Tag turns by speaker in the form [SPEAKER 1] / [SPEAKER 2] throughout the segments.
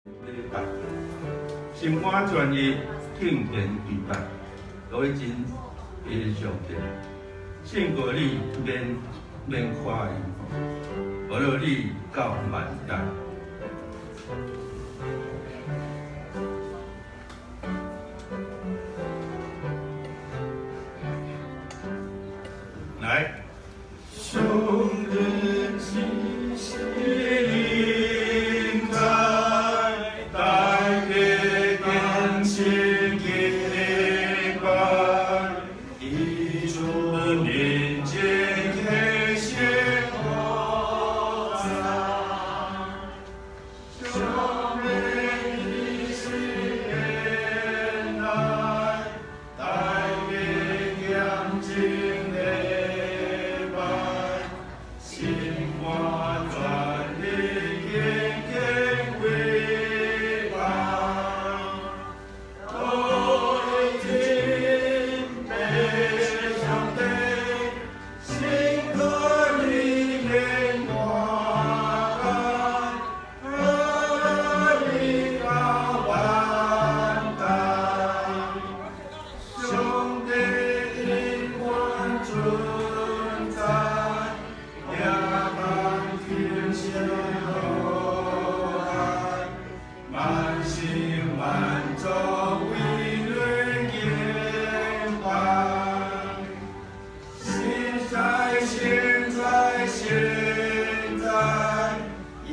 [SPEAKER 1] 禮拜，心肝全意敬虔跪拜，各位真的上帝，勝過你免免誇伊，無論你到萬代。來。上帝是臨在，大家同心敬拜，以主面前献和讚。上帝是恩愛，大家同心禮拜，心肝全意敬虔跪拜，都敬拜上帝，心肝裡面活該，你到萬代，上帝永遠存在，夜晚天上來，萬心萬族為你敬拜。現在現在現在，一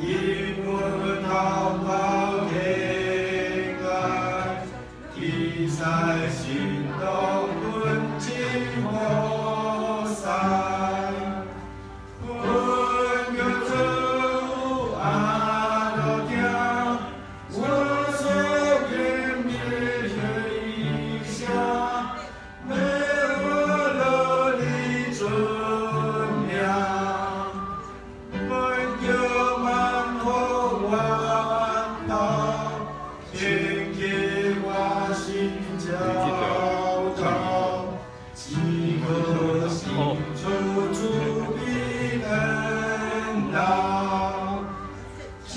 [SPEAKER 1] 步滔滔天涯，天在心中純真菩薩，阮叫做阿羅聽，我所見的異象，要學你尊名，阮叫萬福萬道，天氣我心焦躁，只可信主主的恩道，親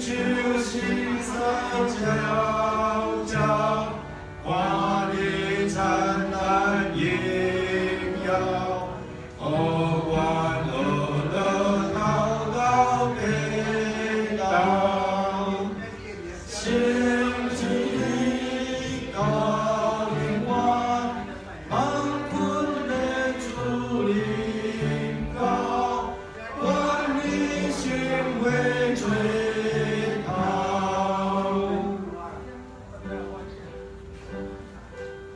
[SPEAKER 1] 像星星皎皎，看你燦爛榮耀，予阮學樂禱告祈禱，聖旨教領我，萬軍的主臨到，願你心會追討。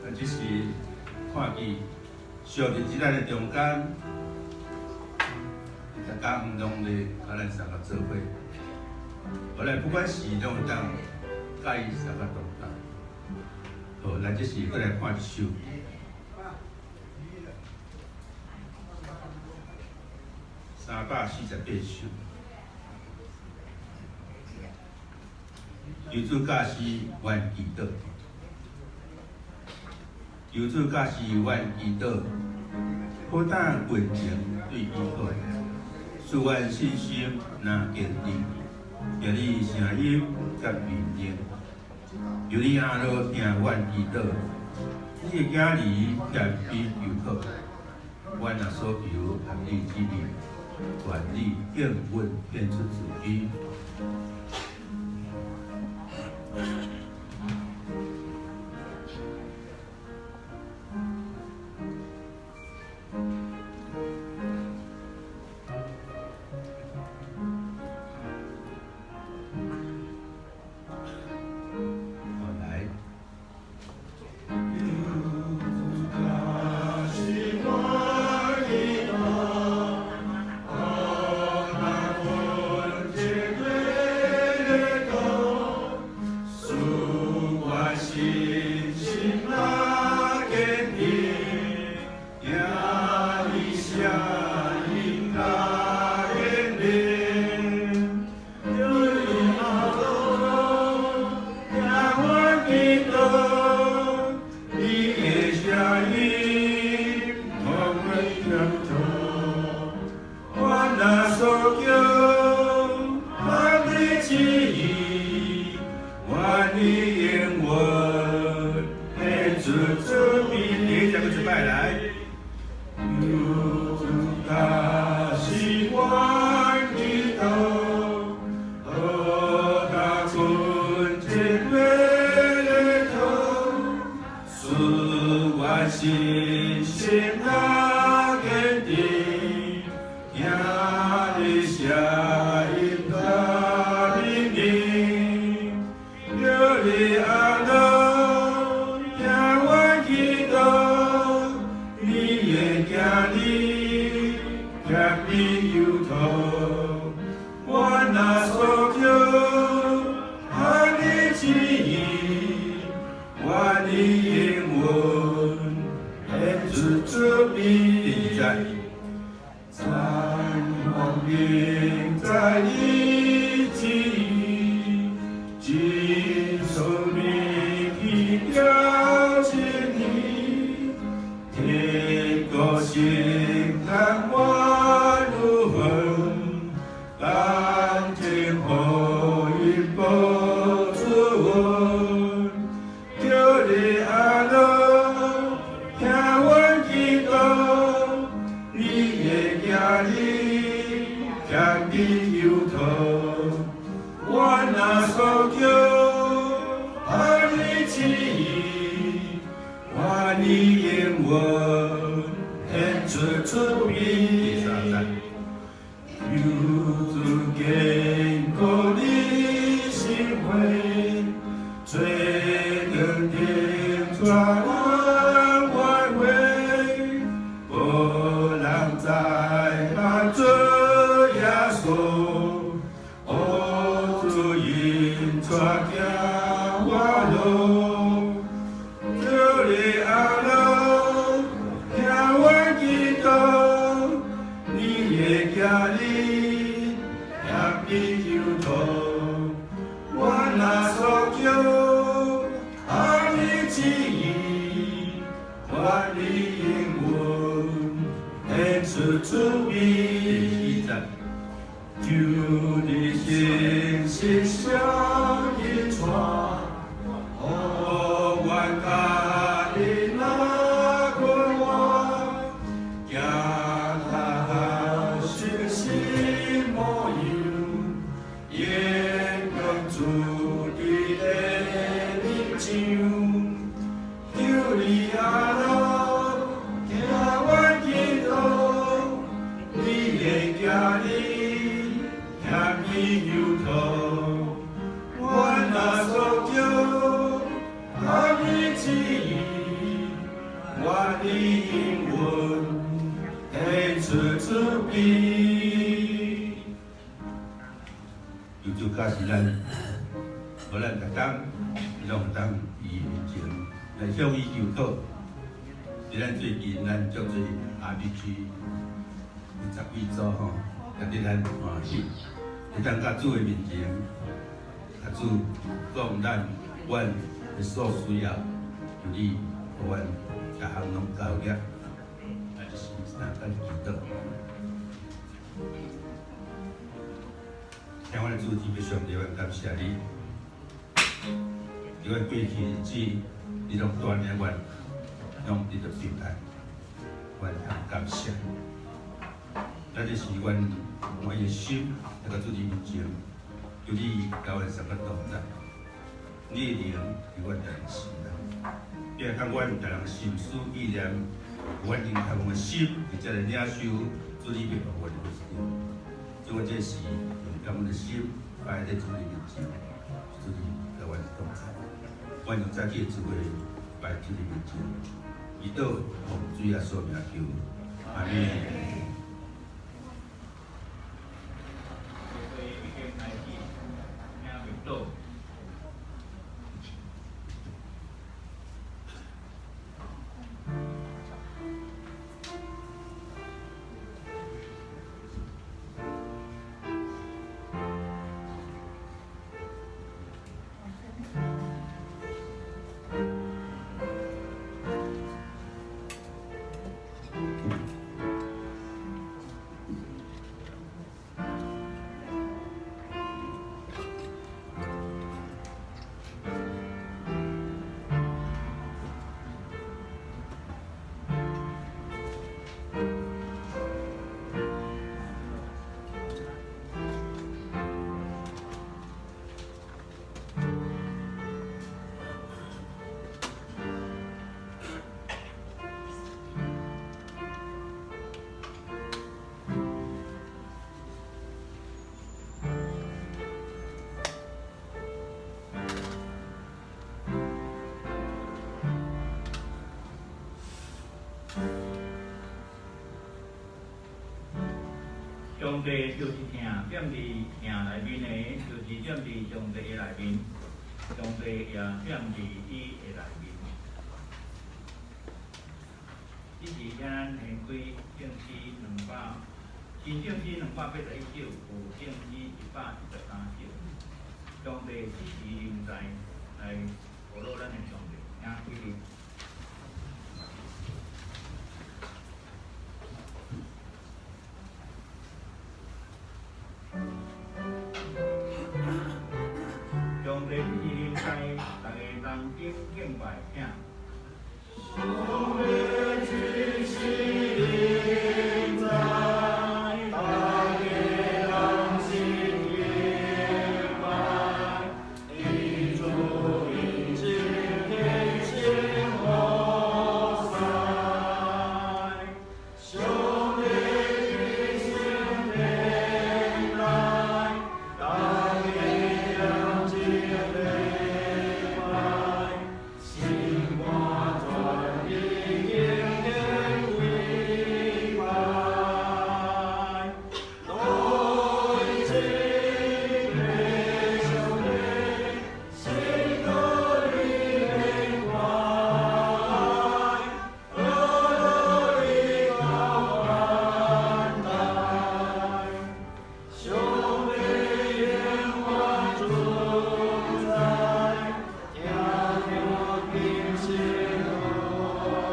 [SPEAKER 1] 咱這是看見上帝佇咱的中間，大家毋攏咧共咱相共做伙，予咱不管是攏會當佮伊相共同在。好，咱這是閣來看一首。348首。求主教示阮祈禱，求主教示阮祈禱，好膽群情對伊好，賜阮信心若堅定，聽你聲音佮命令。求你阿樂聽阮祈禱，你的囝兒謙卑求討，阮若所求合你旨意，願你應允獻出自己。好，來。求主教示阮祈禱，好膽群情對信心若堅定，聽你聲音甲命令，求你阿樂，聽阮祈禱，你的囝兒向你求討，阮若所求，按你旨意，願你應允，顯出慈悲。第二節。讚光明在你旨意，盡壽命去表真理，天國心安萬如恆，感情福音保主阮，求你阿樂，聽阮祈禱，你的囝兒向你求討，阮若所求，按你旨意，願你應允，顯出慈悲。第三節。求主堅固你心懷，吹燈點帶咱挽回，無人知萬主耶穌，哦，主引帶行我路，求你阿樂，聽阮祈禱，你的囝兒向你求討，阮若所求，按你旨意，願你應允，顯出慈悲。第四節。求你信實相引帶，予阮佮你若困惑，行較信心模樣，眼光主佇的面上，求你阿樂，聽阮祈禱，你的囝兒向你求討，阮若所求，按你旨意，願你應允，顯出慈悲。求主教示咱，予咱逐工攏會當伊面前來向伊求討。佇咱最近，咱足濟 RPG 有十幾組吼，也佇咱歡喜，會當佮主的面前，共主講咱阮的所需要，求你予阮逐項攏交額，來是三咱祈禱。聽阮的主，天父上帝，阮感謝你，佇阮過去日子，你攏帶領阮，攏得著平安，阮通感謝。咱這是阮阮的心，來到主你面前，求你共阮三個同在，你的靈佇阮逐人心內，你會通阮逐人心思意念，阮用渴望的心，直接來領受主你欲予阮的福氣。主，阮這時用感恩的心擺佇主你面前，主你共阮同在，阮用早起的智慧擺主你面前，祈禱奉主耶穌名求，阿們。
[SPEAKER 2] 會已經開始聽禱告。上帝就是疼，踮佇疼內面的，就是踮佇上帝的內面，上帝也踮佇伊的內面。這是咱掀開聖詩兩百，新聖詩281首，舊聖詩113首。上帝這時臨在來呵咾咱的上帝，請起立。上帝這時臨在，大家同聲敬拜，請。
[SPEAKER 3] 上帝這時臨在，大家同心敬拜，伊主引進天星何在？上帝的聖殿內，大家同心禮拜，心肝全意敬獻跪拜，來敬拜上帝，神國的榮華，何樂到萬代。上帝耶和華主宰，聽著平心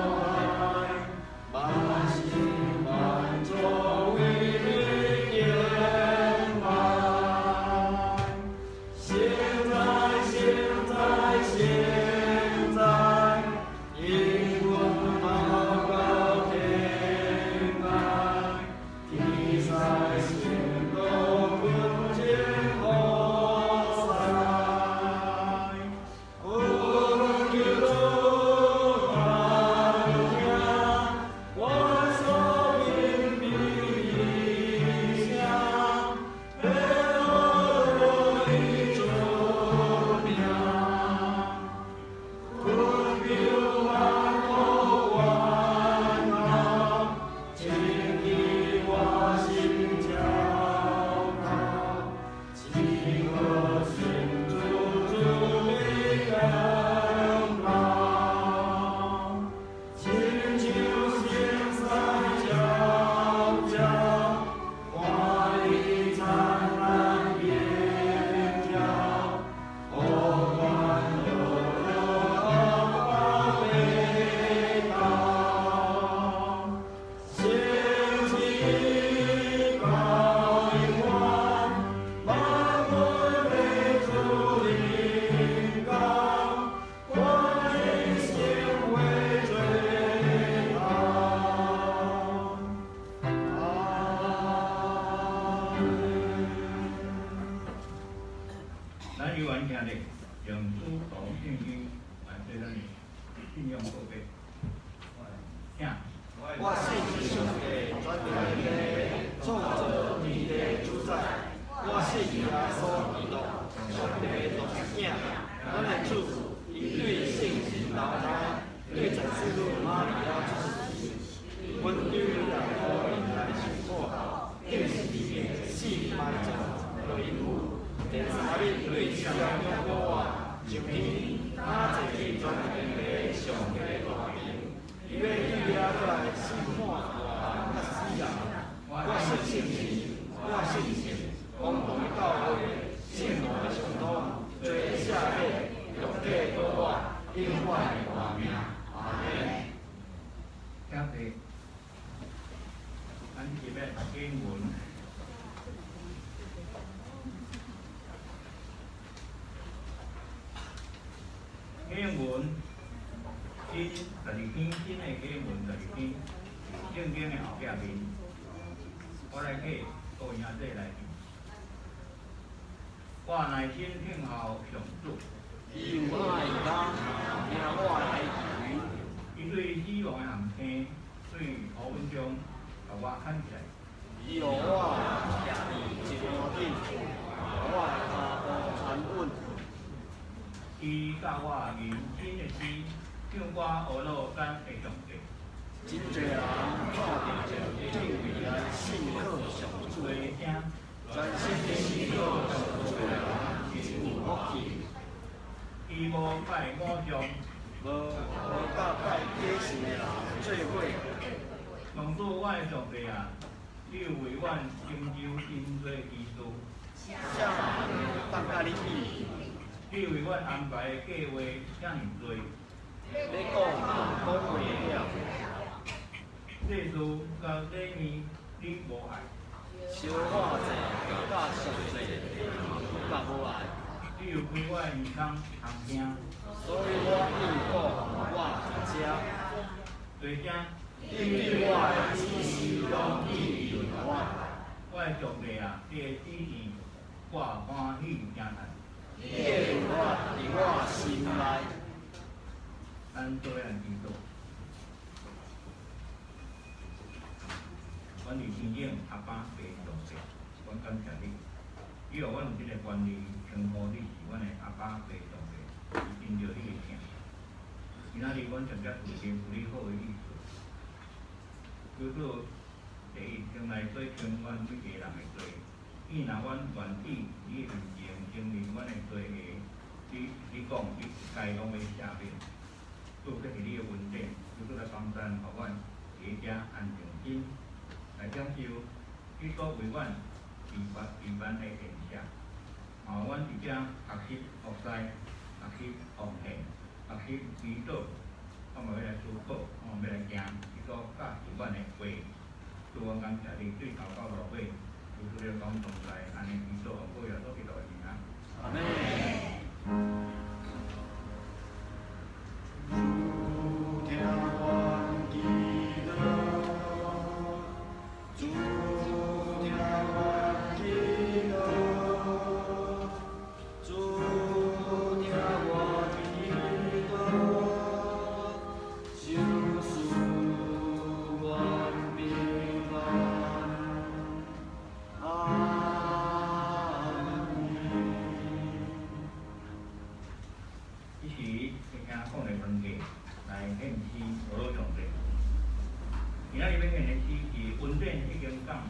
[SPEAKER 3] 愛，萬心萬族為你敬拜。現在，現在，現在，引阮禱告天愛，天使仙道坤靜何在？阮求主垂聽，阮所明明的聲，要呵咾伊主名。困求萬苦萬難，清去我心焦頭，只可信主主的恩膏，親像星星照照，看伊燦爛榮耀，予阮樂樂到白頭。聖旨到永遠，萬軍的主臨到，我一生為最頭。阿門。
[SPEAKER 2] 咱有緣兄弟用主禱聖經來做咱的信仰告白。請。
[SPEAKER 3] 我信上帝全能的創造天地主宰，我信耶穌基督，上帝獨生子，咱的主，伊對聖神流胎，對產聖女瑪利亞出世，本丟彼拉多因來受苦，釘十字架，死埋葬，落陰府，第三日對死人中復活，上天，他坐佇全能的上帝大爿。伊欲對遐閣來審判活人佮死人。我信聖神，我信聖公同的教會，聖徒的相通，罪的赦免，肉體的復活，永遠的活命。阿門。
[SPEAKER 2] 請坐。咱今日讀經文，經文新12篇，新的經文12篇，聖經的後壁面，我來替各位兄弟來念。我耐心聽候上主，
[SPEAKER 3] 伊有我的耳朵，聽我的哀求。
[SPEAKER 2] 伊對死亡的陷坑，對烏雲中，共我牽起來。
[SPEAKER 3] 伊予我徛佇石山頂，予我的跤步安穩。
[SPEAKER 2] 伊教我認真的詩，向我呵咾咱的上帝。
[SPEAKER 3] 真濟人看著敬畏來信靠上主。
[SPEAKER 2] 大聲。
[SPEAKER 3] 專心信靠上主的人真有福氣。
[SPEAKER 2] 伊無拜偶像，
[SPEAKER 3] 無無佮拜假神的人做伙。
[SPEAKER 2] 上主我的上帝啊，你有為阮成就真濟奇事。
[SPEAKER 3] 啥人會當佮你比？
[SPEAKER 2] 你為阮安排的計劃遮爾濟。
[SPEAKER 3] 欲講嘛講袂了。
[SPEAKER 2] 禮事佮禮物你無愛。
[SPEAKER 3] 燒火祭佮贖罪你嘛無愛。
[SPEAKER 2] 你有開我的耳孔通聽。
[SPEAKER 3] 所以我應講我佇遮。
[SPEAKER 2] 大聲。
[SPEAKER 3] 你對我的指示攏記佇我。
[SPEAKER 2] 我的上帝啊，你的旨意我歡喜驚嘆。
[SPEAKER 3] 你的律法佇我心內。
[SPEAKER 2] 咱做伙來祈禱。阮佇天頂阿爸父上帝，阮感謝你，你予阮有這个權利稱呼你是阮的阿爸父上帝，是因著你的疼。今仔日阮直接有真有你好的意思，求主第一先來洗清阮每一個人的罪，伊若阮願意你面前承認阮的罪過，你講你一概攏會赦免。主，這是你的恩典，求主來幫贊，予阮佇遮安靜心來享受你所為阮預辦的宴席。啊，阮佇遮學習服侍，學習奉獻，學習祈禱，我嘛欲來思考，我嘛欲來行你所教示阮的話。主，阮感謝你，對頭到落尾，求主你講同在，按呢祈禱，奉耶穌基督的名。
[SPEAKER 3] 阿們。主聽阮祈禱，主聽阮祈禱，主聽阮祈禱，求賜阮平安。阿們。
[SPEAKER 2] 彼時，聽講的分價來獻詩呵咾上帝。今仔日欲獻的詩是恩典已經降臨。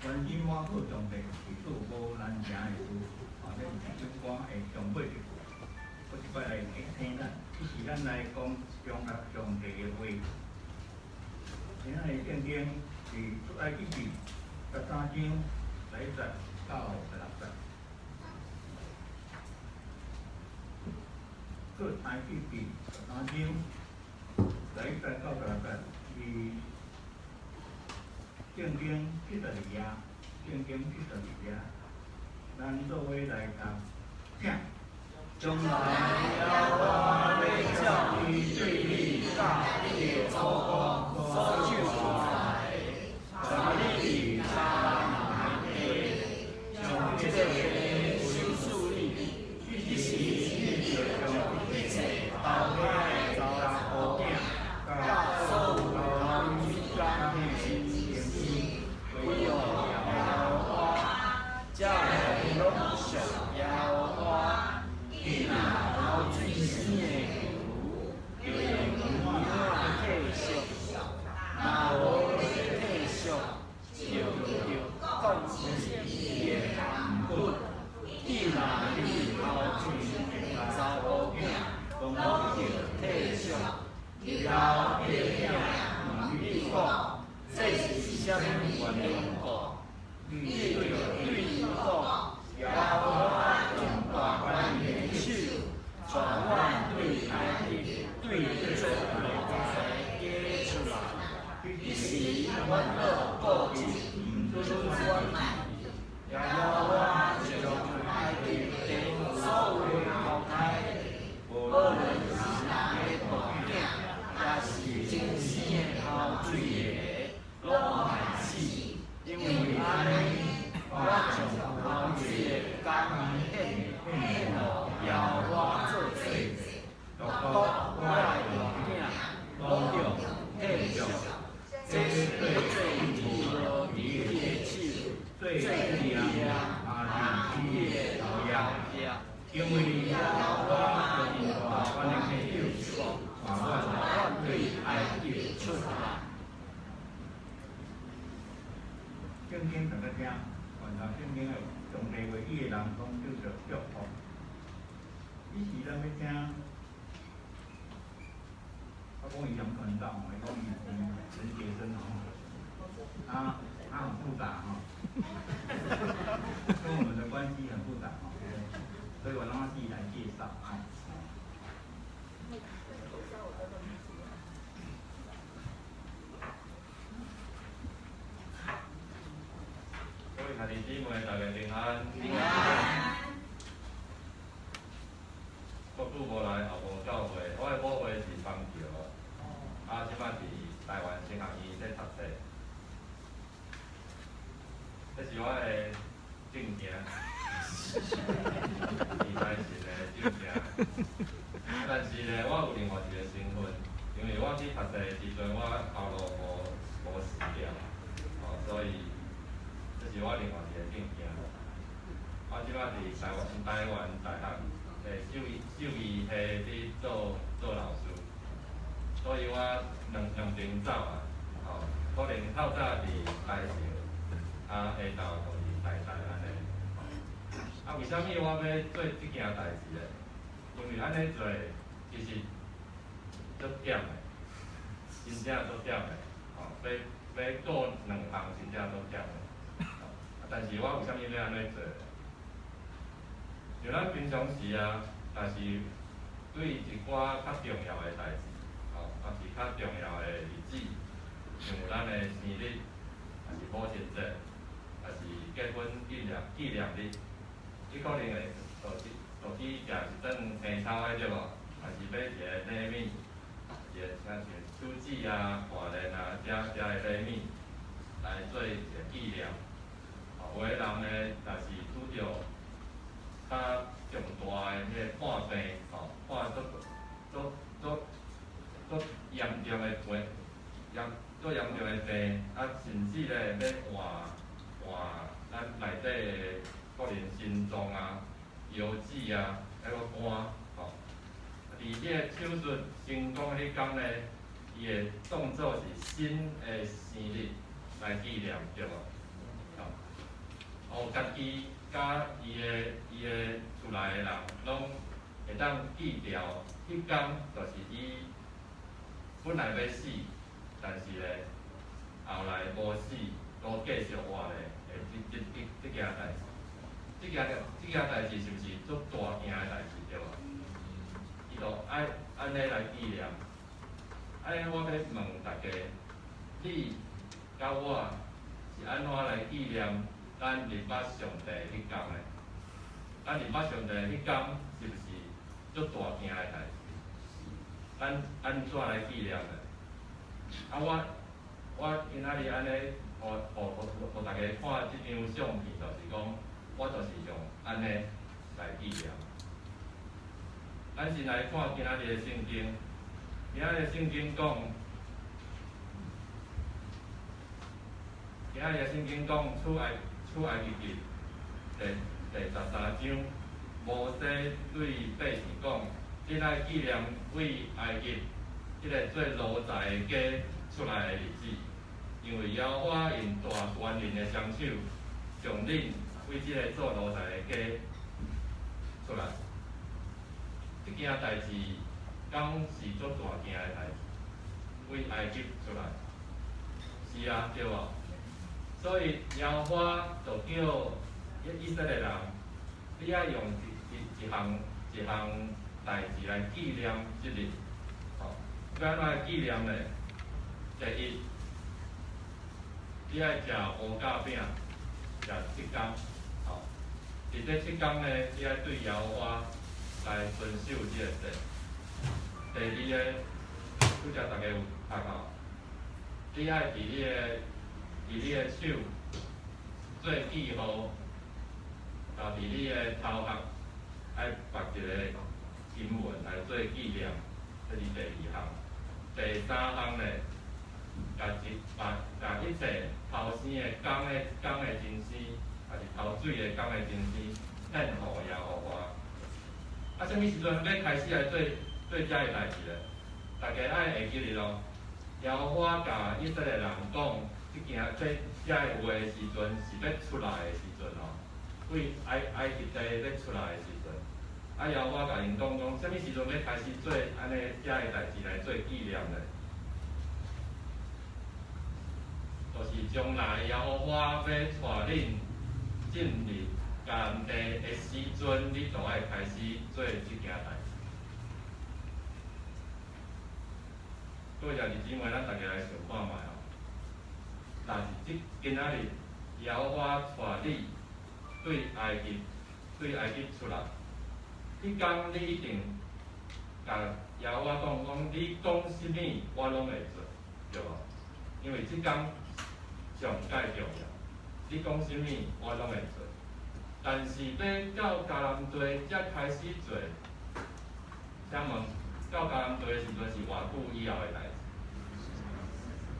[SPEAKER 2] 关心我好上帝是做無難成的事，吼，這是這首歌的上尾一句。閣一擺來聽聽咱，這是咱來講中學上帝的話。今仔日聖經是出埃及記13章11節到16節。出埃及記13章11節到16節是聖經72頁，聖經72頁，咱做伙來讀，請。
[SPEAKER 3] 將來耶和華欲照伊對你佮你的祖公所賜出來，帶你佇迦南的地，將這個地賞賜你。彼時你著將一切頭胎的查埔囝，佮所有頭一工的親生歸予耶和華，這个攏屬耶和華。你若頭水生的牛，著用牛仔替贖；若無替贖，就著降伊的工本。你若你頭水的查埔囝，攏著替贖。日後你的囝問你講，這是啥物緣故？你著對伊講，耶和華用大權柄的手，帶阮對埃及對做奴才解出來。彼時阮老固執，毋准阮去。耶和華將埃及地所有的頭胎的，無論是人的大囝，抑是親生的頭水的，攏害死。因為按呢，我將頭水的工獻獻予耶和華做祭，獨獨我的大囝，攏著替贖。這是做記號佇你的手，做紀念也佇你的後裔，因為耶和華用大權的手，帶阮對埃及出來。
[SPEAKER 2] 聖經大家聽，原來聖經的上帝話語的人攏叫做祝福。彼時咱欲聽，我講伊兩傳道，伊講伊是陳傑生吼，他很複雜吼，跟我們的關係很複雜吼，所以我讓他自己來介紹啊。
[SPEAKER 4] 各位兄弟姊妹，大家平安。
[SPEAKER 3] 平安。
[SPEAKER 4] 國久無來後宮教會，我的母會是邦橋，啊，這擺佇台灣神學院咧讀冊。這是我的證件，伊才是的證件。但是咧，我有另外一個身份，因為我去讀冊的時陣，我頭路無辭掉，哦，所以這是我另外一個證件。我這擺佇台灣大學的獸醫系佇做老師，所以我兩邊走啊，吼，可能透早佇台城，啊，下晝就佇台大按呢。啊，為啥物我欲做這件代誌咧？因為按呢做其實足忝的，真正足忝的，吼，欲顧兩項真正足忝的。啊，但是我為啥物欲按呢做？像咱平常時啊，若是對一寡較重要的代誌，吼，抑是較重要的日子，像咱的生日，抑是母親節，抑是結婚紀念日，你可能會就去食一頓生臭的對無？抑是買一個禮物，一個像像手指啊、項鏈啊，這這个禮物來做一個紀念。吼，有的人呢，若是拄著較重大的彼个破病，吼，破足足足足嚴重的病，足嚴重的病，啊，甚至咧欲換咱內底的可能心臟啊、腰子啊，還有肝，吼。佇這个手術成功彼工咧，伊會當做是新的生日來紀念，對無？哦，家己佮伊的厝內的人，攏會當記牢，彼工就是伊本來欲死，但是咧後來無死，閣繼續活咧，的這件代誌。這件代誌是毋是足大件的代誌，對無？伊就愛按呢來紀念。按呢，我欲問大家，你佮我是按怎來紀念咱認捌上帝彼工的？咱認捌上帝彼工是毋是足大件的代誌？咱按怎來紀念的？啊，我今仔日按呢，予大家看這張相片，就是講，我就是用按呢來紀念。咱先來看今仔日的聖經，今仔日聖經講，今仔日聖經講出埃及記第13章，摩西對百姓講：恁愛紀念對埃及這个做奴才的家出來的日子，因為耶和華用大權能的雙手，將恁對這个做奴才的家出來。這件代誌敢是足大件的代誌，對埃及出來，是啊，對無？所以耶和華就叫以色列人，你愛用一項代誌來紀念這日，吼，欲按怎來紀念咧？第一，你愛食無酵餅，食七工，吼，佇這七工呢，你愛對耶和華來遵守這個節。第二个，拄才大家有讀吼，你愛佇你的手做記號，佮佇你的頭殼愛縛一个經文來做紀念，這是第二項。第三項咧，共一切頭生的公的公的親生，抑是頭水的公的親生，獻予耶和華。啊，啥物時陣欲開始來做這个代誌咧？大家愛會記得咯。耶和華共以色列人講，這件這个話的時陣，是欲出來的時陣哦，對埃及地欲出來的時陣。啊，耶和華共𪜶講講，啥物時陣欲開始做按呢這个代誌來做紀念咧？就是將來耶和華欲帶恁進入迦南地的時陣，你就愛開始做這件代誌。各位兄弟姊妹，咱大家來想看覓哦。若是這今仔日耶和華帶你對埃及出來，彼工你一定共耶和華講講，你講啥物我攏會做，對無？因為這工上蓋重要，你講啥物我攏會做。但是欲到迦南地才開始做，請問到迦南地的時陣是偌久以後的代誌？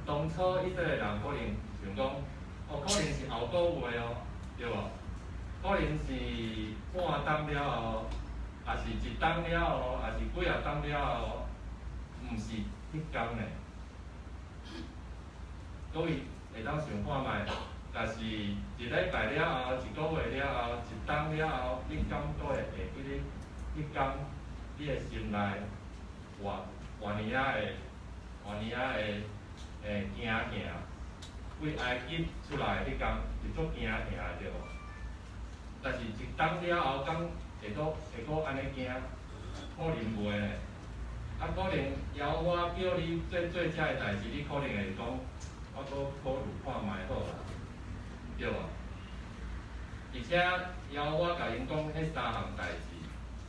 [SPEAKER 4] 當初以色列人可能想講，哦，可能是後個月哦，對無？可能是半冬了後，抑是一冬了後，抑是幾仔冬了後，毋是彼工呢。各位會當想看覓？若是一禮拜了後，一個月了後，一冬了後，你敢閣會會記得彼工你的心內偌爾仔會驚嚇？對埃及出來彼工是足驚嚇的，對無？但是一冬了後，敢會閣按呢驚？可能袂呢。啊，可能耶和華叫你做做這个代誌，你可能會講，我閣考慮看覓好啦，對無？而且耶和華共𪜶講彼三項代誌，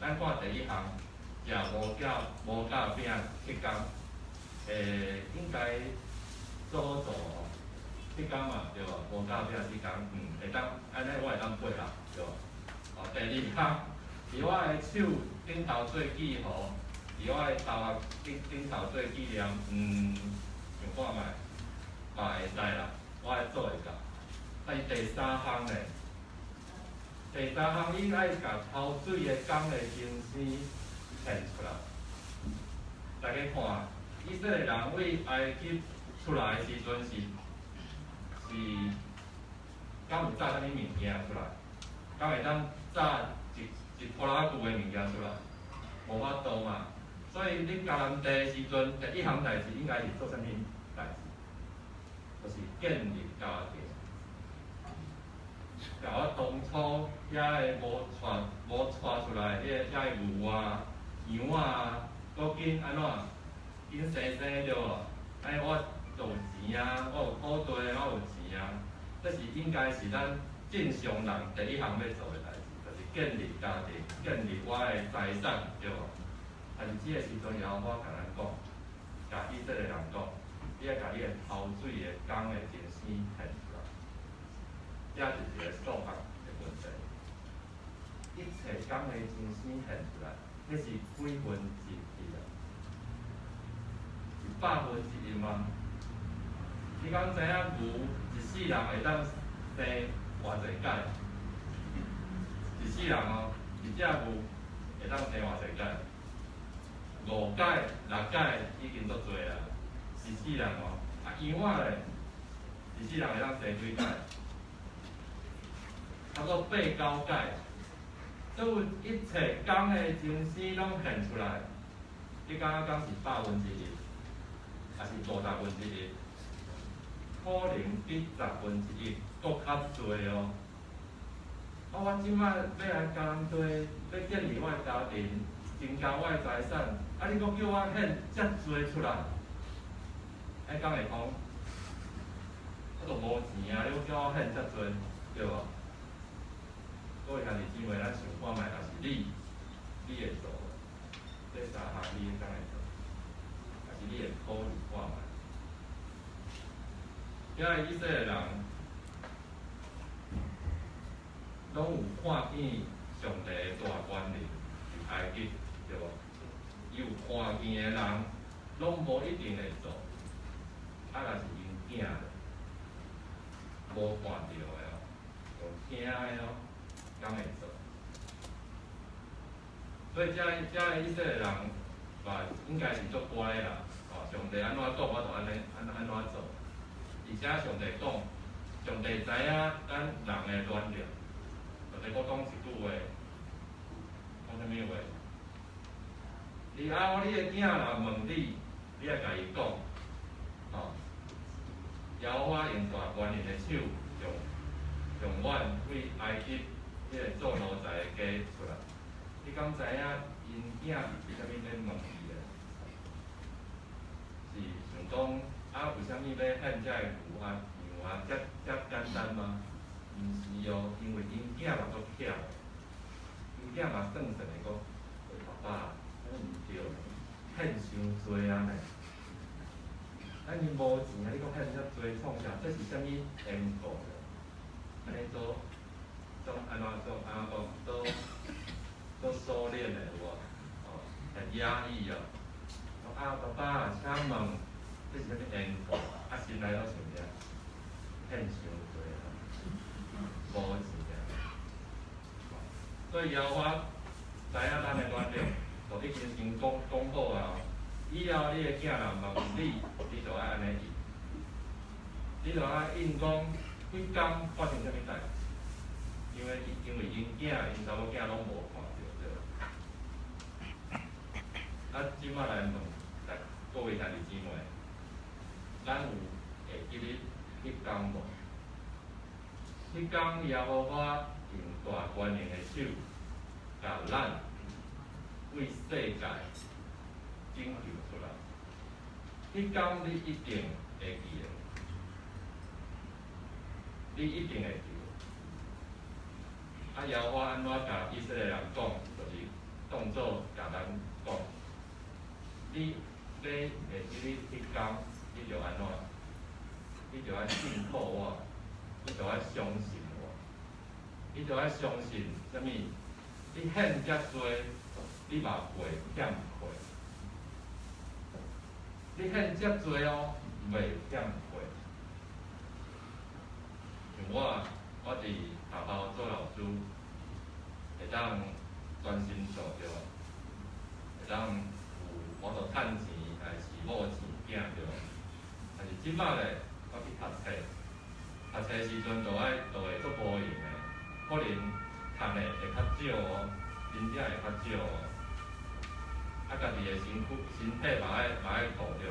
[SPEAKER 4] 咱看第一項，食無酵餅七工，應該做好做哦，七工嘛，對無？無酵餅七工，會當按呢我會當背啦，對無？哦，第二項，佇我的手頂頭做記號，佇我的頭殼頂頭做紀念，想看覓，嘛會使啦，我會做會到。但是第三項呢？第三項，你愛共頭水的公的親生獻出來。大家看，以色列人對埃及出來的時陣是敢敢有炸啥物物件出來？敢會當炸一一拖拉庫的物件出來？無法度嘛。所以你迦南地的時陣，第一項代誌應該是做啥物代誌？就是建立家庭。共我當初遐个無帶出來，彼个遐个牛啊、羊啊，閣緊按怎？緊生生對無？按呢我就有錢啊，我有土地，我有錢啊。這是應該是咱正常人第一項欲做的代誌，就是建立家庭，建立我的財產，對無？但是這个時陣，耶和華共咱講，共以色列人講，你愛共你的頭水的工的真生獻出來，這就是一個數學的問題。一切工的真生獻出來，彼是幾分之一啊？是1/100嗎？你敢知影牛一世人會當生偌濟改？一世人哦，一隻牛會當生偌濟改？五改、六改已經足濟啊！一世人哦，啊羊仔咧，一世人會當生幾改？差不多八九改。所有一切工的真生攏獻出來，你感覺敢是1/100，抑是1/50？可能比1/10閣較濟哦。啊，我這擺欲來迦南地，欲建立我的家庭，增加我的財產，啊，你閣叫我獻遮濟出來，按呢敢會通？我都無錢啊！你閣叫我獻遮濟，對無？各位兄弟姊妹，咱想看覓，若是你，你會做無？這三項你敢會做？抑是你會考慮看覓？遐个以色列人，攏有看見上帝的大權能佇埃及，對無？伊有看見的人，攏無一定會做。啊，若是𪜶囝咧，無看著的哦，用聽的哦，敢會做？所以遮遮个以色列人嘛，應該是足乖的啦。哦，上帝按怎講，我就按呢按怎做。而且上帝講，上帝知影咱人的軟弱。上帝閣講一句話，講啥物話？以後你的囝若問你，你愛共伊講，吼，耶和華用大權能的手，將阮對埃及彼個做奴才的家出來。你敢知影𪜶囝是為啥物咧問伊的？是想講啊，為啥物欲獻這个牛啊、羊啊，遮遮簡單嗎？毋是哦，因為𪜶囝嘛足巧的，𪜶囝嘛算算的講，喂，爸爸，按呢毋對，獻傷濟啊呢。咱𪜶無錢啊，你閣獻遮濟創啥？這是啥物緣故咧？按呢做，做按怎做？按怎講？做做收斂的有無？哦，很壓抑哦。啊，爸爸，請問這是啥物緣故？啊，心內攏想啥？獻傷濟啊，無錢啊。所以耶和華知影咱的軟弱，就已經先講講好啊。以後你的囝若問你，你就愛按呢應。你就愛應講，彼工發生啥物代誌？因為𪜶囝、𪜶查某囝攏無看著，對無？啊，這擺來問，來各位兄弟姊妹，咱有會記得彼工無？彼工耶和華用大權能的手，共咱對世界拯救出來。彼工你一定會記得，你一定會記得。啊，耶和華按怎共以色列人講，就是當做共咱講。你欲會記得彼工，你就按怎？你就愛信靠我，你就愛相信我，你就愛相信啥物？你獻遮濟，你嘛袂欠缺。你獻遮濟哦，袂欠缺。像我，我佇學校做老師，會當專心做對無？會當有法度趁錢，還是某錢囝對無？但是這擺咧，我去讀冊，讀冊時陣就愛就會足可能讀的會較少哦，真正會較少哦。啊，家己的身軀、身體嘛愛顧著。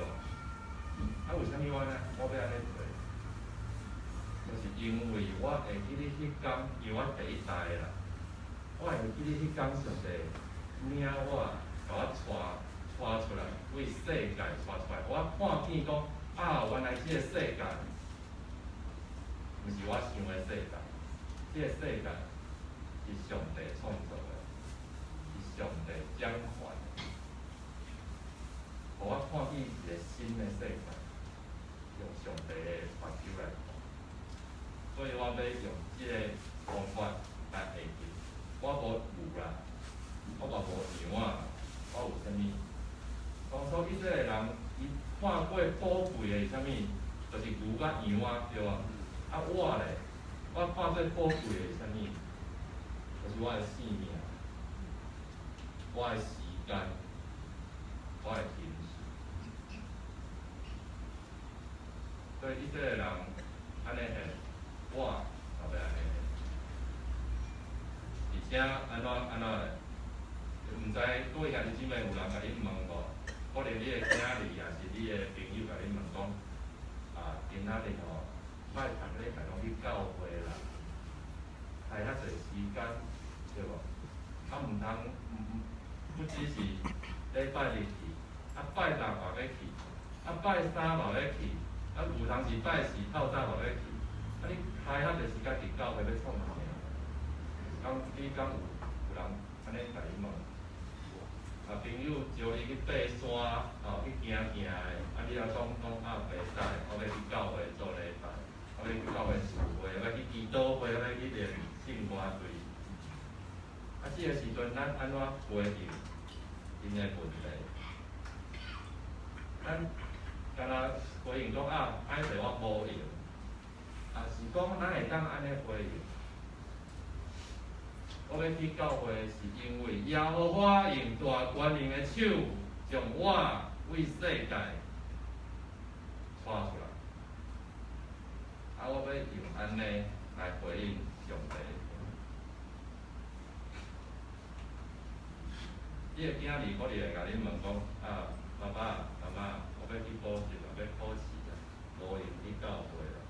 [SPEAKER 4] 啊，為啥物我呢？我欲按呢做？就是因為我會記得彼工，因為我第一代的啦，我會記得彼工上帝領我，共我帶出來，為世界帶出來。我看見講啊，原來這個世界，毋是我想的世界，這個世界是上帝創造的，是上帝掌權的，予我看見一個新的世界，用上帝的目睭來看。所以我欲用這個方法來下去。我無牛啦，我嘛無羊啊，我有啥物？當初以色列人伊看過寶貴的是啥物？就是牛佮羊啊，對無？啊，我咧，我看最寶貴的是啥物？就是我的性命，我的時間，我的情緒。所以以色列人按呢下，我也欲按呢下。而且按怎按怎咧？毋知各位兄弟姊妹有人共你問無？可能你的囝兒抑是你的朋友共你問講，啊，今仔日吼，莫逐禮拜攏去教會啦，開遐濟時間，對無？啊，毋通，不只是禮拜日去，啊拜六嘛欲去，啊拜三嘛欲去，啊有當時拜四透早嘛欲去，啊你開遐濟時間佇教會欲創啥？敢你敢有人按呢共你問？啊，朋友招你去爬山，哦，去行行的，啊，你也講講啊，袂使，我欲去教會做禮拜，我欲去教會聚會，我欲去祈禱會，我欲去練聖歌隊。啊，這個時陣咱按怎回應𪜶的問題？咱敢若回應講啊，歹勢我無閒，啊是講咱會當按呢回應。我欲去教會，是因為耶和華用大權能的手，將我為世界帶出來。啊，我欲用按呢來回應上帝。你的囝兒可能會共你問講啊，爸爸、媽媽，我欲去補習啦，欲考試啦，無閒去教會啦。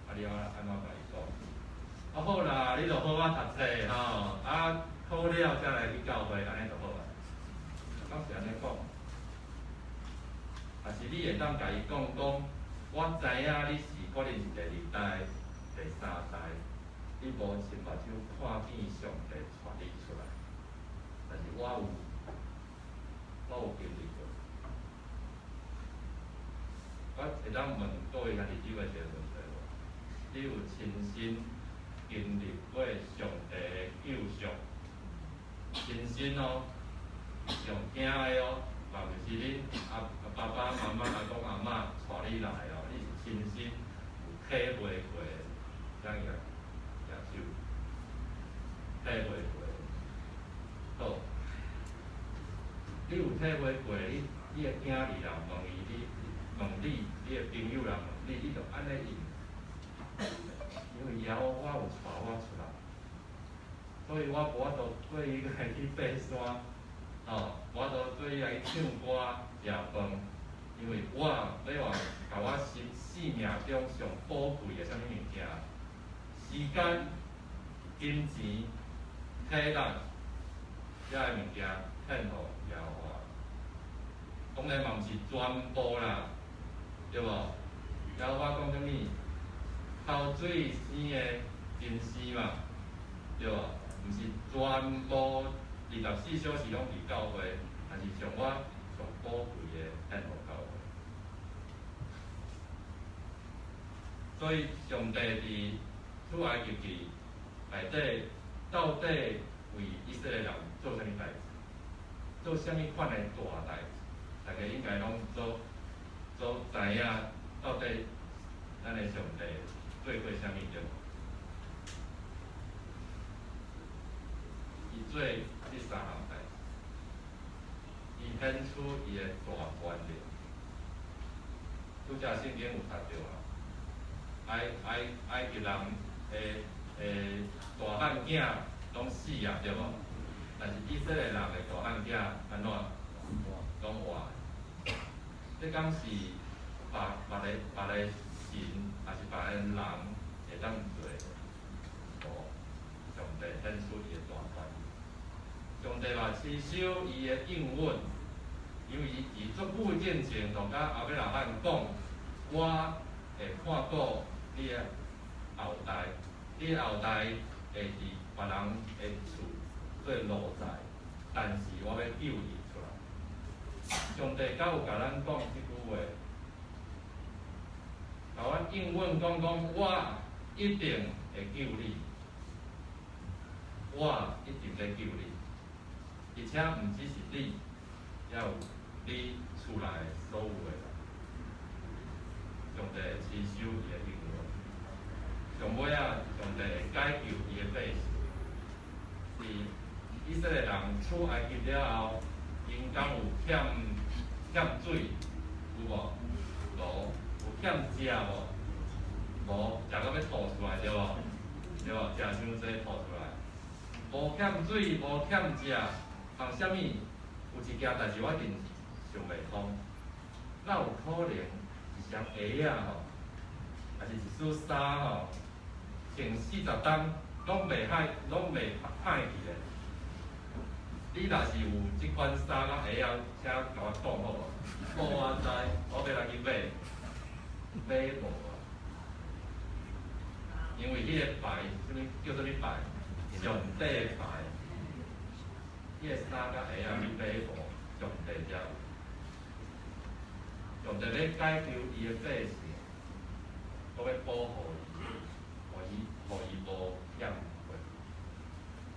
[SPEAKER 4] 啊，你按怎共伊講？啊好啦，你就好好讀冊吼，啊考了才來去教會，按呢就好啊。敢是按呢講？抑是你會當共伊講講，我知影你是可能是第二代、第三代，你無親目睭看見上帝帶你出來，但是我有，我有經歷過。我會當問各位兄弟姊妹一個問題無？你有親身經歷過上帝的救贖，親身哦，用聽的哦，嘛毋是恁阿爸爸媽媽、阿公阿嬤帶你來哦，你是親身有體會過的，這樣舉手，體會過，好，你有體會過，你的囝兒人問伊，你問你，你的朋友人問你，你就按呢應。因為耶和華有帶我出來，所以我無法度綴伊來去爬山，哦，無法度綴伊來去唱歌、食飯，因為我欲話共我生性命中上寶貴的啥物物件，時間、金錢、體力，這个物件獻予耶和華。當然嘛毋是全部啦，對無？耶和華講啥物？頭水生的真生嘛，對無？毋是全部24小時攏佇教會，但是將我上寶貴的獻予教會。所以上帝佇出埃及記內底，到底為以色列人做啥物代誌？做啥物款的大代誌？大家應該攏都知影，到底咱的上帝做過啥物對無？伊做這三項代誌，伊顯出伊的大權力。拄才聖經有讀著啊，埃及人的的大漢囝攏死啊，對無？但是以色列人的大漢囝按怎？攏活。這敢是別別个別个神，抑是別个人會當做的？無，上帝顯出伊的大權。上帝嘛持守伊的應允，因為伊佇足久進前就佮亞伯拉罕講，我會看顧你的後代，你的後代會佇別人的厝做奴才，但是我欲救伊出來。上帝敢有共咱講這句話，共阮應允講講，我一定會救你，我一定欲救你，而且毋只是你，也有你厝內所有的人。上帝會持守伊的應允，上尾仔，上帝會解救伊的百姓。佇以色列人出埃及了後，𪜶敢有欠欠水？有無？無。有欠食無？無，食到欲吐出來，對無？對無？食傷濟吐出來。無欠水，無欠食，項啥物？有一件代誌我一定想袂通，哪有可能一雙鞋仔吼，抑是一束衫吼，穿40冬攏袂歹，攏袂歹去的？你若是有這款衫佮鞋仔，請共我講好無？無我知，我欲來去買，買無啊？因為彼个牌，啥物叫啥物牌？上帝牌。彼个衫佮鞋仔你買無？上帝才有。上帝欲解救伊的百姓，閣欲保護伊，予伊予伊無欠缺。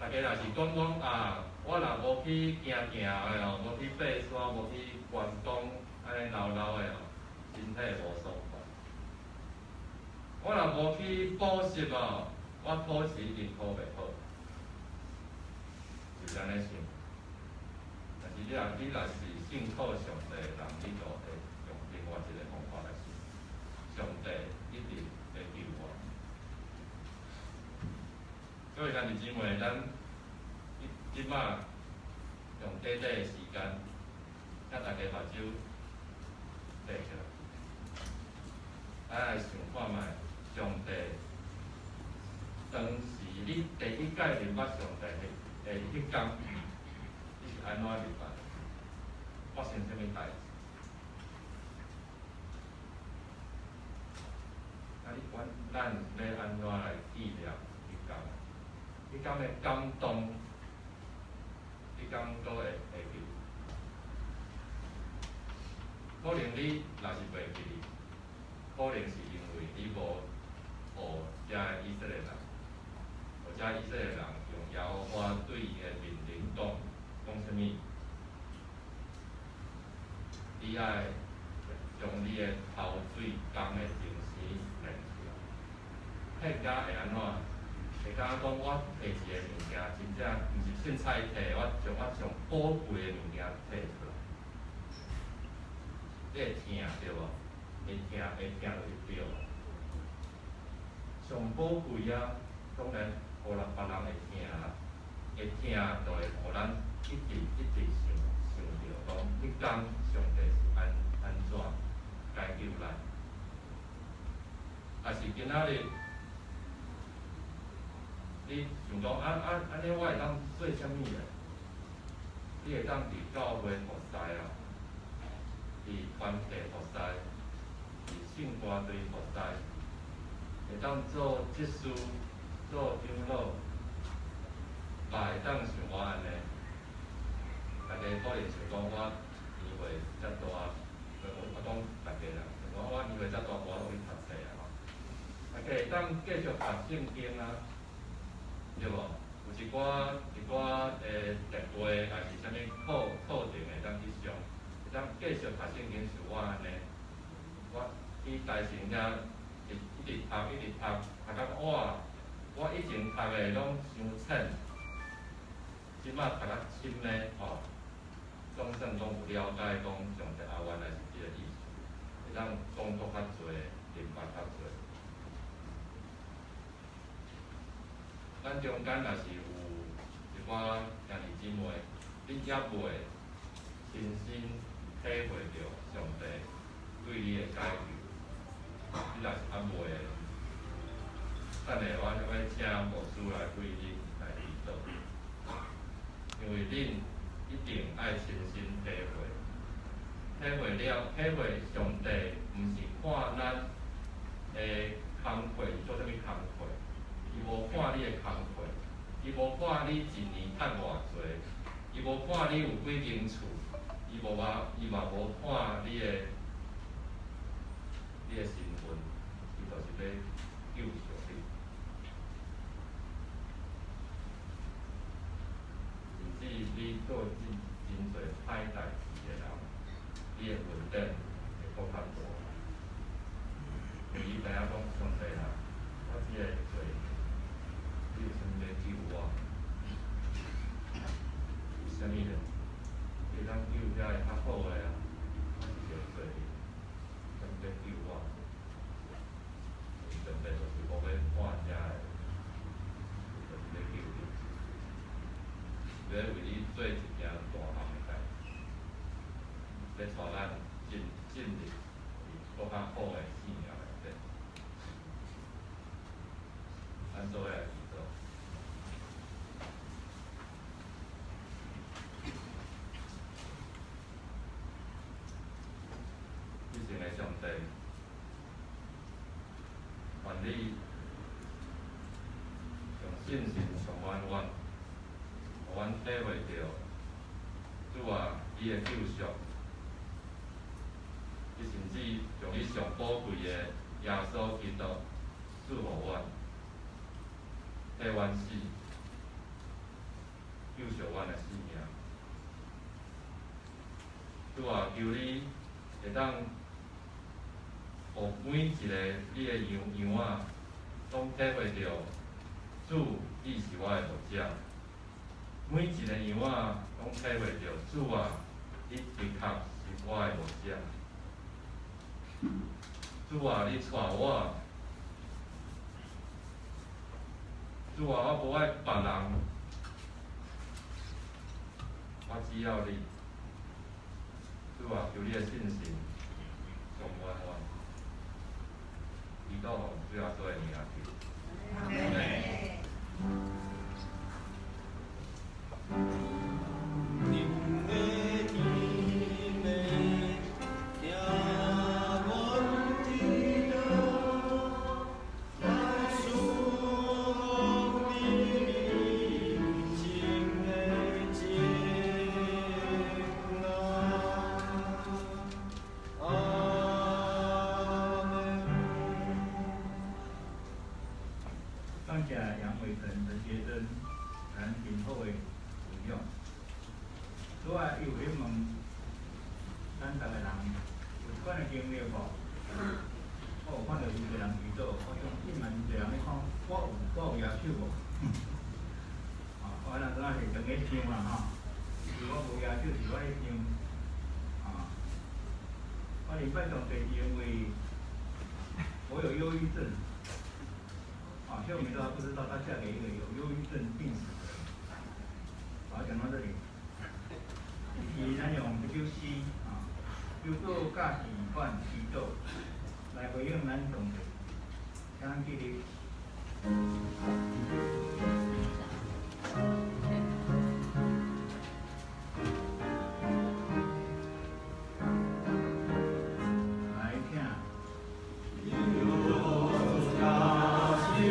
[SPEAKER 4] 大家若是講講啊，我若無去行行的哦，無去爬山，無去觀光，按呢老老的哦，身體無爽快。我若無去補習哦，我考試一定考袂好，是按呢想。但是你若是信靠上帝的人，你就會用另外一個方法來想，上帝一定會救我。所以兄弟姊妹，咱這擺用短短的時間，請大家目睭閉起來，來想看覓上帝當時你第一擺認捌上帝的彼工，你是按怎入來？發生啥物代誌？啊，你阮咱欲按怎來紀念彼工？彼工的感動，你敢閣會會記？可能你若是袂記，可能是因為你無學遮以色列人，學遮以色列人用耶和華對伊的命令講，講啥物？你愛將你的頭水工的精神獻出來，獻甲會按怎？會感覺講我提一个物件，真正毋是凊彩提，我將我上寶貴的物件提出來。你會疼對無？會疼會疼就對。上寶貴啊，當然予人別人會疼啦，會疼就會予咱一直一直想想著講，彼工上帝是按按怎解救咱。抑是今仔日，你想講啊啊按呢，我會當做啥物咧？你會當佇教會服侍啊，佇團體服侍，佇聖歌隊服侍，會當做執事、做長老，嘛會當像我按呢。大家可能想講我年歲遮大，我講大家啦，想講我年歲遮大，無法度去讀冊啊吼。大家會當繼續讀聖經啊，對無？有一寡一寡的特會，抑是啥物課課程會當去上，會當繼續讀聖經。像我按呢，我去台前遐一一直讀一直讀，讀到哇，我以前讀的攏傷淺，這擺讀較深呢吼，總算講有了解講上帝啊，原來是這个意思，會當講閣較濟，明白較濟。咱中間若是有一寡兄弟姊妹，恁猶未親身體會著上帝對你的解救，你若是猶未，等下我欲請牧師來為恁來祈禱，因為恁一定愛親身體會，體會了，體會上帝毋是看咱的工課做啥物工課，伊無看你的工課，伊無看你一年趁偌濟，伊無看你有幾間厝，伊無嘛，伊嘛無看你的身份，伊就是欲救贖你。甚至你做真真濟歹代誌的人，你的恩典會閣較大。因為伊知影講上帝啊，我這个罪，你有啥物欲救我？為啥物咧？你會當救遐个較好的啊，我是一個罪人，啥物欲救我？上帝就是無欲看遮个，就是欲救你，欲為你做一件大項的代誌，欲帶咱進入閣較好的生命內底。咱做伙來祈禱。至聖的上帝，願你用信心充滿阮，予阮體會著主啊，你的救贖，你甚至將你上寶貴的耶穌基督賜予阮，替阮死，救贖阮的性命。主啊，求你會當予每一个你的羊羊仔，攏體會著主，你是我的牧者。每一个羊仔攏體會著主啊，你的確是我的牧者。主啊，你帶我。主啊，我無愛別人，我只要你。主啊，求你的信心充滿我。祈禱奉主耶穌的名求。阿們。
[SPEAKER 3] 恁的甜蜜听阮祈祷，来赐福你情的情啊。阿們。
[SPEAKER 2] 感謝楊偉成、陳傑珍、陳炳厚的分享。拄仔伊有咧問咱逐个人有這款的經歷無？我有看著真濟人祈禱，我想隱瞞真濟人咧講，我有舉手無？啊，我若陣是當咧想啦吼，是我無舉手是我咧想，啊，我禮拜上帝是因為我有憂鬱症。啊，秀敏都還不知道，她嫁給一個有憂鬱症病史的人。好，講到這裡，是咱用這首詩啊，叫做《教士阮祈禱》，來回應咱上帝，請咱起立。來聽。
[SPEAKER 3] 信心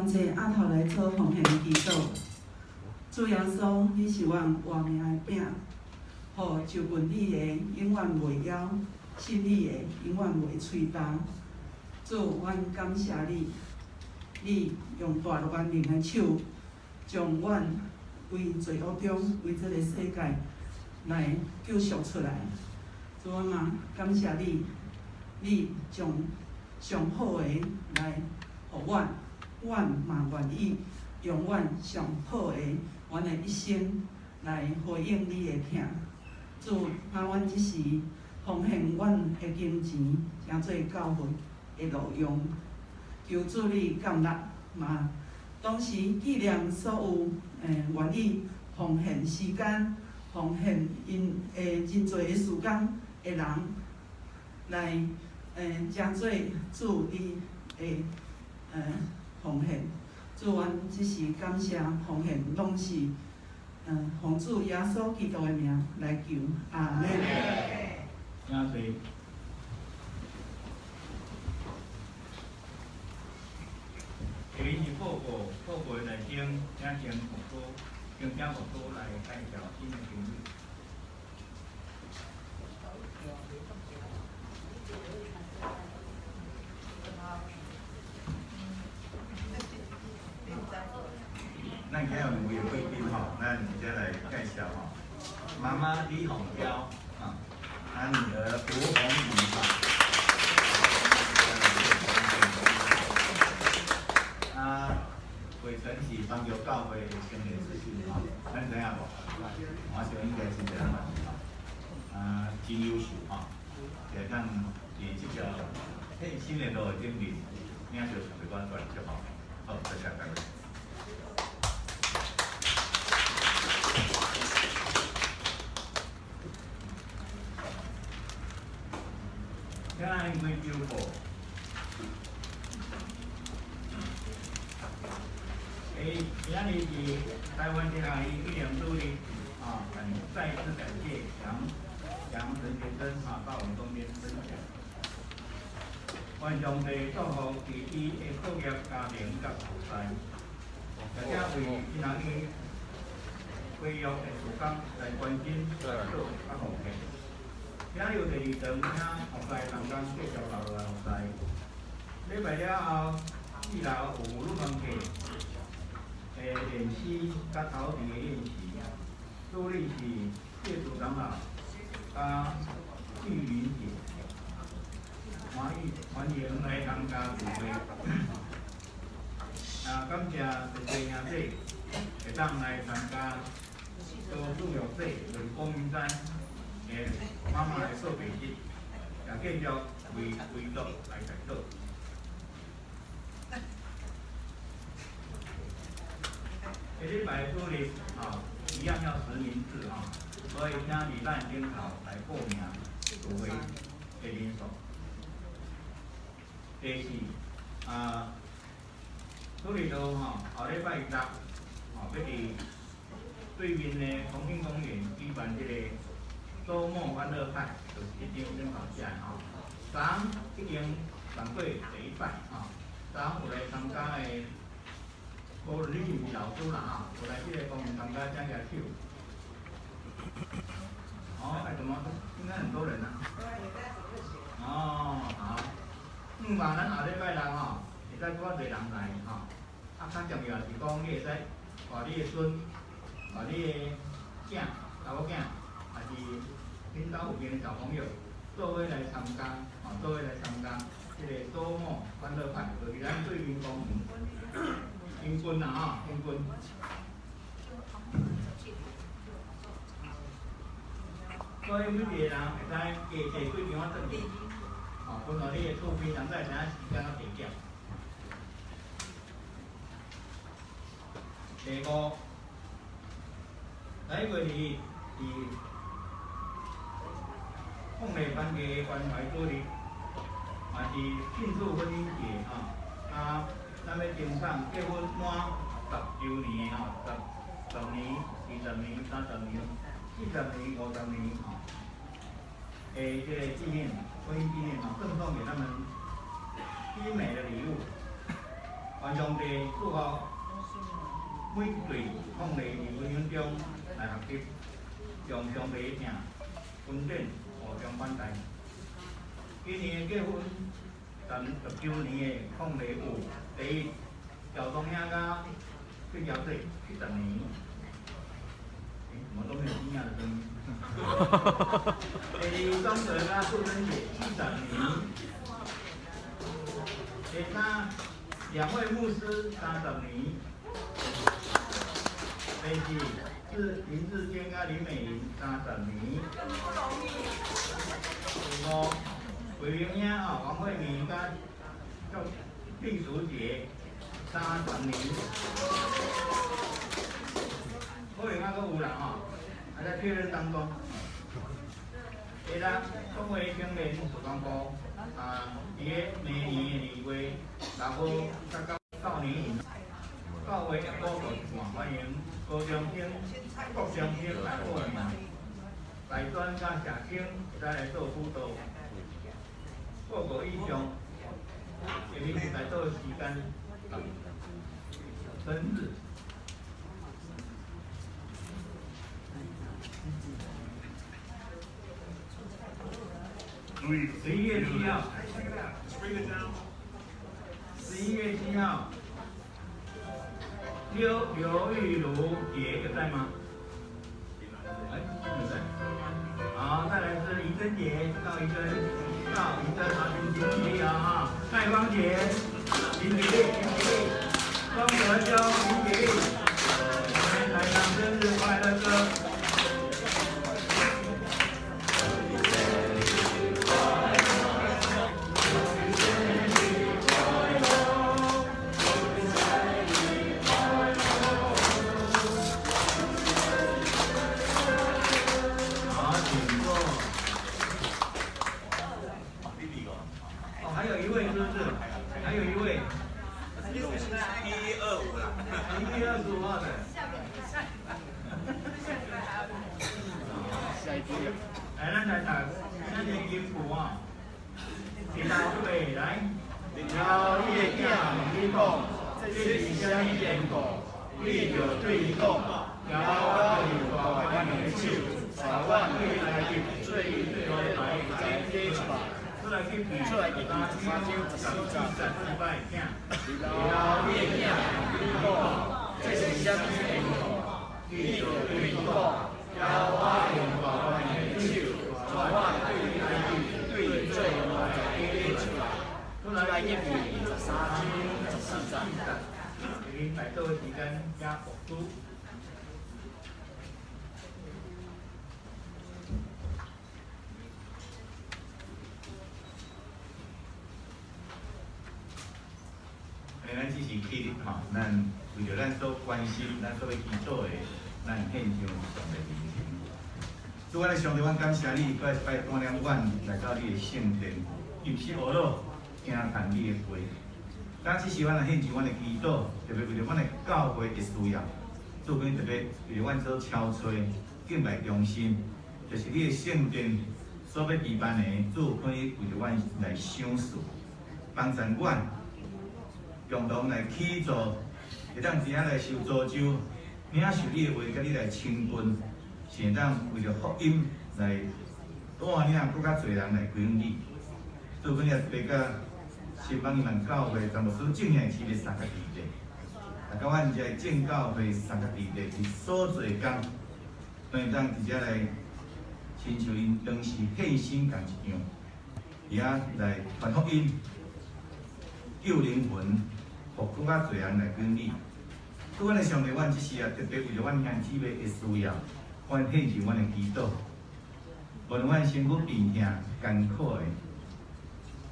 [SPEAKER 5] 同齊阿頭來做奉獻祈禱。主耶穌，你是阮活命的餅，予就近你的永遠袂枵，信你的永遠袂喙焦。主，阮感謝你，你用大樂萬能的手，將阮為罪惡中，為這个世界來救贖出來。主啊嘛，感謝你，你將上好的來予阮，阮嘛願意用阮上好的，阮的一生來回應你的疼。主，啊，阮這時奉獻阮的金錢，成做教會的路用。求主你感納嘛，同時紀念所有願意奉獻時間、奉獻𪜶的真濟的時間的人，來成做主你的奉獻。主，阮這時感謝奉獻，攏是奉主耶穌基督的名來求，阿們。
[SPEAKER 2] 請坐。下面是報告，報告的內容，請先牧師，先請牧師來介紹新的朋友。
[SPEAKER 6] 咱今日有兩位貴賓吼，咱先來介紹吼。媽媽李鳳嬌啊，啊女兒吳紅怡哈。啊，偉成是邦橋教會的青年執事吼，咱知影無？我想應該是這樣吼。啊，真優秀吼，會當佇這條獻身的路頂面，領袖上帝阮大祝福。好，多謝各位。
[SPEAKER 2] 請咱開酒報。今仔日是台灣這行伊一年主日，啊，再次感謝楊楊陳先生啊，到我們中間分享。願上帝祝福佇伊的課業、家庭佮服侍，也請為今仔日規約的事工來關心、做佮奉獻。今日有第二場，請服侍同工繼續留來服侍。禮拜了後，四樓有入門課的練習佮陶笛的練習，主理是謝主長老佮玉云姐，歡迎歡迎來參加聚會。啊，感謝這些兄弟會當來參加做主日祭，就是光明山的媽媽的告別式，也繼續為為國來代禱。下禮拜主日啊，一樣要實名制啊，所以請禮拜頂頭來報名聚會的人數。第四啊，主日到吼，後禮拜六吼，欲佇對面的重慶公園舉辦這個週末歡樂派，就是這張頂頭寫的吼。昨昏已經辦過第一擺吼，昨昏有來參加的。無論你是毋是老師啦吼，有來這個公園參加，請舉手。哦，哎，怎麼應該很多人啊？哦，好。嗯，嘛，咱後禮拜六吼，會使閣較濟人來吼。啊，較重要是講，你會使帶你的孫、帶你的囝、查某囝，還是恁兜附近的小朋友，做伙來參加，吼，做伙來參加這個週末歡樂派，就是咱對面公園。平均啦吼，平均。所以每一個人會使加坐幾張仔轉去，吼，分予你的厝邊人，才會知影時間佮地點。第五，11月2日是鳳麗番茄關懷主日，嘛是慶祝婚姻節吼，啊。咱欲贈送結婚滿10週年吼，十年、20年、30年、40年、50年吼，的這個紀念，婚姻紀念吼，贈送給他們精美的禮物。愿上帝祝福每一對伉儷佇婚姻中來學習，用上帝的疼恩典互相款待。今年的結婚10週年的伉儷有：第一，趙東兄佮畢小姐70年，欸，怎麼都沒有驚訝的聲音？第二，莊德佮素貞姐70年。第三，兩位牧師30年。第四是林志堅佮林美玲30年。第五，魏明兄啊，王慧敏佮畢淑姐30年。可能還閣有啦吼，還在確認當中。第六，創會青年事工部啊，佇咧明年的2月6號甲9少年營，教會也報告一半，歡迎高中生、國中生來報名，大專佮社青會使來做輔導。報告以上，下面是來到時間，生日。11月7號，11月7號，劉玉如姐有在嗎？哎，沒在。好，再來是怡珍姐，趙怡珍，趙怡珍，好，請起立啊！賴芳姐，請起立，請起立。莊德兄，請起立。我們來唱生日快樂歌。好，請坐。哦，還有一位是不是？還有一位。
[SPEAKER 1] 1125啦。
[SPEAKER 2] 1月25號的。
[SPEAKER 3] 下一個。
[SPEAKER 2] 來，咱來讀，咱來金句啊。一頭預備來。
[SPEAKER 3] 然後你的囝問你講，這是啥物緣故？你就對伊講，耶和華用大權的手，帶阮對埃及做伊奴才的解出來。
[SPEAKER 2] 出來去
[SPEAKER 3] 出來13章14節。
[SPEAKER 2] 然
[SPEAKER 3] 然後你的囝問你講，這是啥物緣故？你就對伊講，耶和華用大權的手，帶阮對埃及對伊做奴才的解出來。
[SPEAKER 2] 出來
[SPEAKER 3] 出來13章14節。
[SPEAKER 2] 下面來做時間加讀書。
[SPEAKER 6] 咱只是起立吼，咱為著咱所關心、咱所欲祈禱的，咱獻上上帝面前。主，阮的上帝，阮感謝你，閣一擺帶領阮來到你的聖殿，入是學老，聽談你的話。咱只是阮來獻上阮的祈禱，特別為著阮的教會的需要，主阮特別為著阮所敲催敬拜中心，就是你的聖殿所欲舉辦的，主可以為著阮來賞賜，幫助阮。共同來起造，會當真正來受造就，領受你的話，佮你來親近，是會當為著福音來帶領閣較濟人來歸向你。主，阮也特別佮新邦伊們教會詹姆斯正兄市的三角地帶，啊，佮阮遮正教會三角地帶佇所做工，會當佇遮來親像𪜶當時獻身仝一樣，佇遐來傳福音、救靈魂。予閣較濟人來跟你。主，阮的上帝，阮這時啊，特別為著阮兄姊妹的需要，阮獻上阮的祈禱。無論阮身軀病痛艱苦的，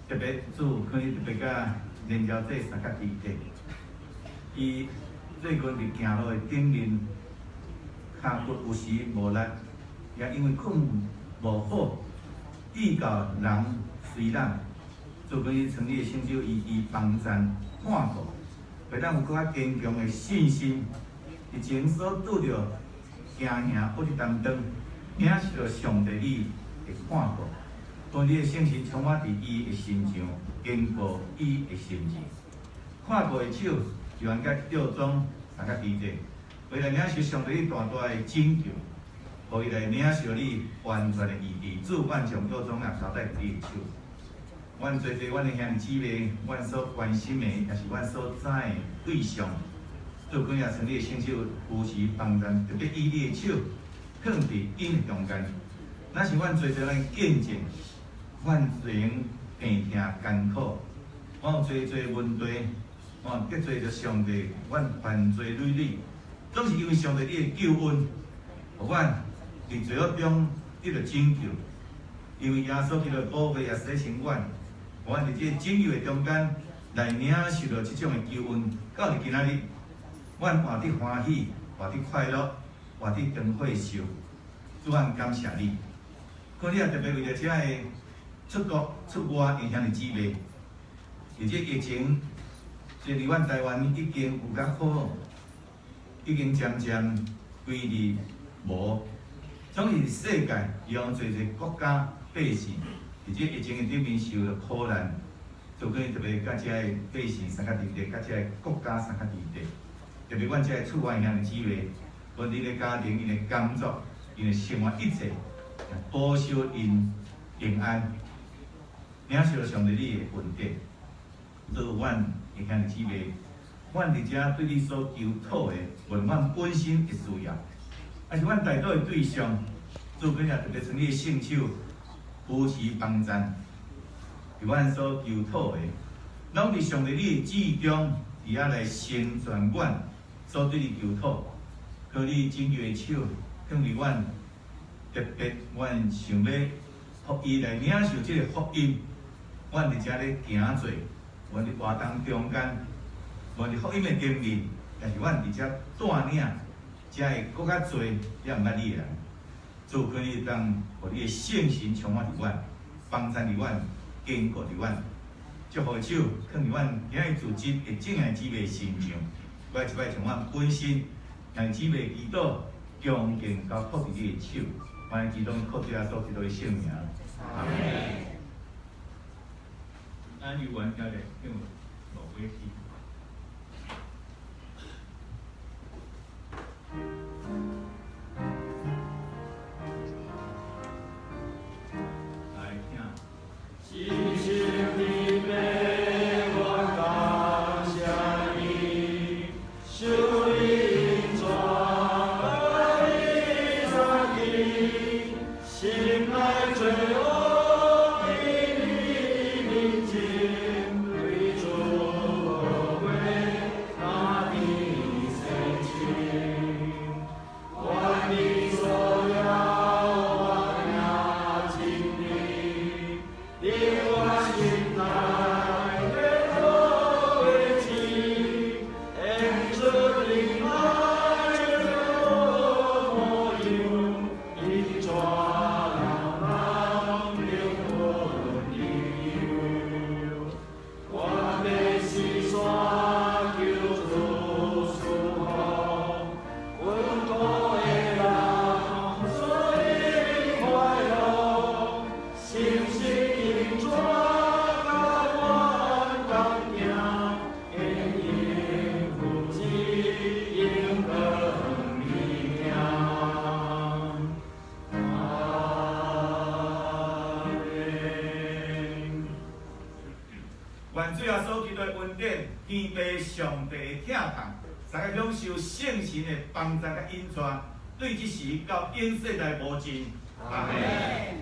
[SPEAKER 6] 特別主可能特別佮連嬌這三角地帶，伊最近佇行路的頂面，跤骨有時無力，也因為睏無好，遇到人隨人，主可以成你的聖手，伊伊幫贊看顧，會當有閣較堅強的信心，佇前所拄著驚嚇或者擔當，領受著上帝你的看顧，當你的聖神充滿佇伊的身上，堅固伊的心志，看看顾的手，就按佮吊装三甲基地，为来领受上帝你大大的拯救，予伊来领受你完全的医治。主，阮将吊装啊交代伫你的手。阮济济阮的兄弟姊妹，阮所关心的，也是阮所知的对象，主，今日从你的圣手扶持帮赞，特别以你的手放伫𪜶的中间。若是阮济济咱见证，阮侪用病痛艰苦，阮有济济问题，阮得罪著上帝，阮犯罪累累，总是因为上帝你的救恩，予阮伫罪恶中得著拯救。因为耶稣基督的宝血也洗清阮，予阮伫这个拯救的中间来领受著这种的救恩。到伫今仔日，阮活得欢喜，活得快乐，活得长岁寿。主，阮感谢你。可你也特别为著遮个出国出外的兄弟姊妹，伫这疫情，这伫阮台湾已经有较好，已经渐渐归于无。总是世界有济济国家百姓，伫这疫情的顶面受著苦难，就讲特别佮遮个百姓相佮伫咧，佮遮个国家相佮伫咧。特别阮遮个出外的兄弟姊妹，无论𪜶的家庭、𪜶的工作、𪜶的生活一切，保守𪜶平安，领受上帝你的恩典。做阮的兄弟姊妹，阮伫遮对你所求讨的，无论阮本身的需要，抑是阮代祷的对象，主今日特别从你的圣手扶持帮赞，伫阮所求讨的，拢伫上帝你的旨意中，伫遐来成全阮所对你求讨，靠你拯救的手，放伫阮，特别阮想欲，予伊来领受这个福音，阮伫遮咧行做，阮伫活动中间，无伫福音的顶面，也是阮伫遮带领，遮会阁较济也毋捌你的人。主，求你当予你的圣神充满伫阮，帮赞伫阮，坚固伫阮，祝福的手放伫阮今日组织的众兄姊妹身上。我一摆将阮本身兄姊妹祈祷，恭敬交托伫你的手，愿基督靠主耶稣基督的圣名。阿门。
[SPEAKER 2] 咱有缘交来唱落尾诗。来听。
[SPEAKER 3] 深深的悲，我感谢你，受你恩爱的杀机，心内罪恶的你面前，对主归那的神情，愿你所要我听真理，令我心内的可慰藉，演出灵爱的模样，引带人灵魂自由。我欲四山求主赐福，稳固的人顺快乐，诚实引带佮阮同行，永永福祉永光明。阿门。
[SPEAKER 6] 愿主耶稣基督的恩典、天父上帝的疼痛，大家享受圣神的帮助佮引带，对这时到永世代无尽。阿门。